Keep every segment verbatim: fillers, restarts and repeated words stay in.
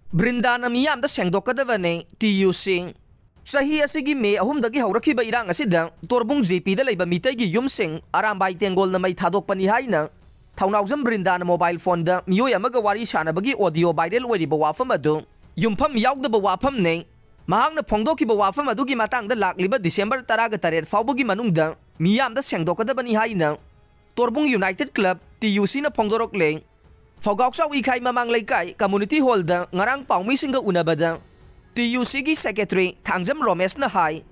ꯕ꯭ꯔꯤꯟꯗꯥꯅ ꯃꯤꯌꯥꯝꯗ ꯁꯦꯡꯗꯣꯛꯀꯗꯕꯅꯤ, T U ꯁꯤ꯫ ꯆꯍꯤ ꯑꯁꯤꯒꯤ ꯃꯦ ꯑꯍꯨꯝꯗꯒꯤ ꯍꯧꯔꯛꯈꯤꯕ ꯏꯔꯥꯡ ꯑꯁꯤꯗ ꯇꯣꯔꯕꯨꯡ ꯖꯤ ꯄꯤꯗ ꯂꯩꯕ ꯃꯤꯇꯩꯒꯤ ꯌꯨꯝꯁꯤꯡ ꯑꯔꯥꯝꯕꯥꯏ ꯇꯦꯡꯒꯣꯜꯅ ꯃꯩ ꯊꯥꯗꯣꯛꯄꯅꯤ ꯍꯥꯏꯅ ꯊꯧꯅꯥꯎꯖꯝ ꯕ꯭ꯔꯤꯟꯗꯥꯅ ꯃꯣꯕꯥꯏꯜ ꯐꯣꯟꯗ ꯃꯤꯑꯣꯏ ꯑꯃꯒ ꯋꯥꯔꯤ ꯁꯥꯟꯅꯕꯒꯤ ꯑꯣꯗꯤꯑꯣ ꯚꯥꯏꯔꯦꯜ ꯑꯣꯏꯔꯤꯕ ꯋꯥꯐꯝ ꯑꯗꯨ ꯌꯨꯝꯐꯝ ꯌꯥꯎꯗꯕ ꯋꯥꯐꯝꯅꯤ꯫ ꯃꯍꯥꯛꯅ ꯐꯣꯡꯗꯣꯛꯈꯤꯕ ꯋꯥꯐꯝ ꯑꯗꯨꯒꯤ ꯃꯇꯥꯡꯗ ꯂꯥꯛꯂꯤꯕ ꯗꯤꯁꯦꯝꯕꯔ ꯇꯔꯥꯒ ꯇꯔꯦꯠ ꯐꯥꯎꯕꯒꯤ ꯃꯅꯨꯡꯗ ꯃꯤꯌꯥꯝꯗ ꯁꯦꯡꯗꯣꯛꯀꯗꯕꯅꯤ ꯍꯥꯏꯅ ꯇꯣꯔꯕꯨꯡ ꯌꯨꯅꯥꯏꯇꯦꯗ ꯀ꯭ꯂꯕ, ꯇꯤ ꯌꯨ ꯁꯤꯅ ꯐꯣꯡꯗꯣꯔꯛꯂꯦ꯫ ꯐꯧꯒꯥꯎꯆꯥꯎ ꯏꯈꯥꯏ ꯃꯃꯥꯡ ꯂꯩꯀꯥꯏ ꯀꯝꯃꯨꯅꯤꯇꯤ ꯍꯣꯜꯗ ꯉꯔꯥꯡ ꯄꯥꯎꯃꯤꯁꯤꯡꯒ ꯎꯅꯕꯗ ꯇꯤ ꯌꯨ ꯁꯤꯒꯤ ꯁꯦꯀ꯭ꯔꯦꯇꯔꯤ ꯊꯥꯡꯖꯝ ꯔꯣꯃꯦꯁꯅ ꯍꯥꯏ,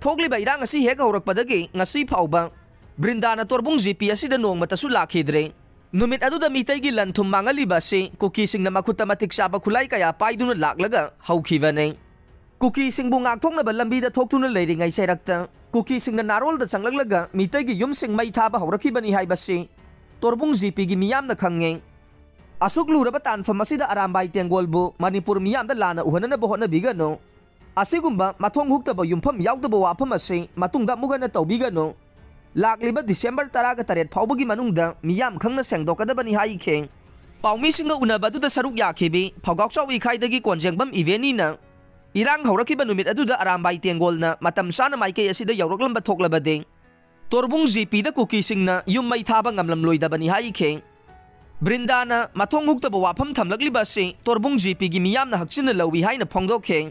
ꯊꯣꯛꯂꯤꯕ ꯏꯔꯥꯡ ꯑꯁꯤ ꯍꯦꯛ ꯍꯧꯔꯛꯄꯗꯒꯤ ꯉꯁꯤ ꯐꯥꯎꯕ ꯕ꯭ꯔꯤꯟꯗꯥꯅ ꯇꯣꯔꯕꯨꯡ ꯖꯤ ꯄꯤ ꯑꯁꯤꯗ ꯅꯣꯡꯃꯇꯁꯨ ꯂꯥꯛꯈꯤꯗ꯭ꯔꯦ꯫ ꯅꯨꯃꯤꯠ ꯑꯗꯨꯗ ꯃꯤꯇꯩꯒꯤ ꯂꯟ ꯊꯨꯝ ꯃꯥꯡꯍꯜꯂꯤꯕ ꯑꯁꯤ ꯀꯨꯀꯤꯁꯤꯡꯅ ꯃꯈꯨꯠꯇ ꯃꯇꯤꯛ ꯆꯥꯕ ꯈꯨꯠꯂꯥꯏ ꯀꯌꯥ ꯄꯥꯏꯗꯨꯅ ꯂꯥꯛꯂꯒ ꯍꯧꯈꯤꯕꯅꯤ꯫ ꯀꯨꯀꯤꯁꯤꯡꯕꯨ ꯉꯥꯛꯊꯣꯛꯅꯕ ꯂꯝꯕꯤꯗ ꯊꯣꯛꯇꯨꯅ ꯂꯩꯔꯤꯉꯩ ꯆꯩꯔꯛꯇ ꯀꯨꯀꯤꯁꯤꯡꯅ ꯅꯥꯔꯣꯜꯗ ꯆꯪꯂꯛꯂꯒ ꯃꯤꯇꯩꯒꯤ ꯌꯨꯝꯁꯤꯡ ꯃꯩ ꯊꯥꯕ ꯍꯧꯔꯛꯈꯤꯕꯅꯤ ꯍꯥꯏꯕꯁꯤ ꯇꯣꯔꯕꯨꯡ ꯖꯤ ꯄꯤꯒꯤ ꯃꯤꯌꯥꯝꯅ ꯈꯪꯉꯤ꯫ ꯑꯁꯨꯛ ꯂꯨꯔꯕ ꯇꯥꯟꯐꯝ ꯑꯁꯤꯗ ꯑꯔꯥꯝꯕꯥꯏ ꯇꯦꯡꯒꯣꯜꯕꯨ ꯃꯅꯤꯄꯨꯔ ꯃꯤꯌꯥꯝꯗ ꯂꯥꯟꯅ ꯎꯍꯟꯅꯅꯕ ꯍꯣꯠꯅꯕꯤꯒꯅꯨ꯫ ꯑꯁꯤꯒꯨꯝꯕ ꯃꯊꯣꯡ ꯍꯨꯛꯇꯕ ꯌꯨꯝꯐꯝ ꯌꯥꯎꯗꯕ ꯋꯥꯐꯝ ꯑꯁꯤ ꯃꯇꯨꯡꯗ ꯑꯃꯨꯛ ꯍꯟꯅ ꯇꯧꯕꯤꯒꯅꯨ꯫ ꯂꯥꯛꯂꯤꯕ ꯗꯤꯁꯦꯝꯕꯔ ꯇꯔꯥꯒ ꯇꯔꯦꯠ ꯐꯥꯎꯕꯒꯤ ꯃꯅꯨꯡꯗ ꯃꯤꯌꯥꯝ ꯈꯪꯅ ꯁꯦꯡꯗꯣꯛꯀꯗꯕꯅꯤ ꯍꯥꯏꯈꯤ꯫ ꯄꯥꯎꯃꯤꯁꯤꯡꯒ ꯎꯅꯕ ꯑꯗꯨꯗ ꯁꯔꯨꯛ ꯌꯥꯈꯤꯕꯤ ꯐꯧꯒꯥꯎꯆꯥꯎ ꯏꯈꯥꯏꯗꯒꯤ ꯀꯣꯟꯖꯦꯡꯕꯝ ꯏꯕꯦꯅꯤꯅ ꯏꯔꯥꯡ ꯍꯧꯔꯛꯈꯤꯕ ꯅꯨꯃꯤꯠ ꯑꯗꯨꯗ ꯑꯔꯥꯝꯕꯥꯏ ꯇꯦꯡꯒꯣꯜꯅ ꯃꯇꯝ ꯆꯥꯅ ꯃꯥꯏꯀꯩ ꯑꯁꯤꯗ ꯌꯧꯔꯛꯂꯝꯕ ꯊꯣꯛꯂꯕꯗꯤ ꯇꯣꯔꯕꯨꯡ ꯖꯤ ꯄꯤꯗ ꯀꯨꯀꯤꯁꯤꯡꯅ ꯌꯨꯝ ꯃꯩ ꯊꯥꯕ ꯉꯝꯂꯝꯂꯣꯏꯗꯕꯅꯤ ꯍꯥꯏꯈꯤ꯫ ꯕ꯭ꯔꯤꯟꯗꯥꯅ ꯃꯊꯣꯡ ꯍꯨꯛꯇꯕ ꯋꯥꯐꯝ ꯊꯝꯂꯛꯂꯤꯕ ꯑꯁꯤ ꯇꯣꯔꯕꯨꯡ ꯖꯤ ꯄꯤꯒꯤ ꯃꯤꯌꯥꯝꯅ ꯍꯛꯆꯤꯟꯅ ꯂꯧꯏ ꯍꯥꯏꯅ ꯐꯣꯡꯗꯣꯛꯈꯤ꯫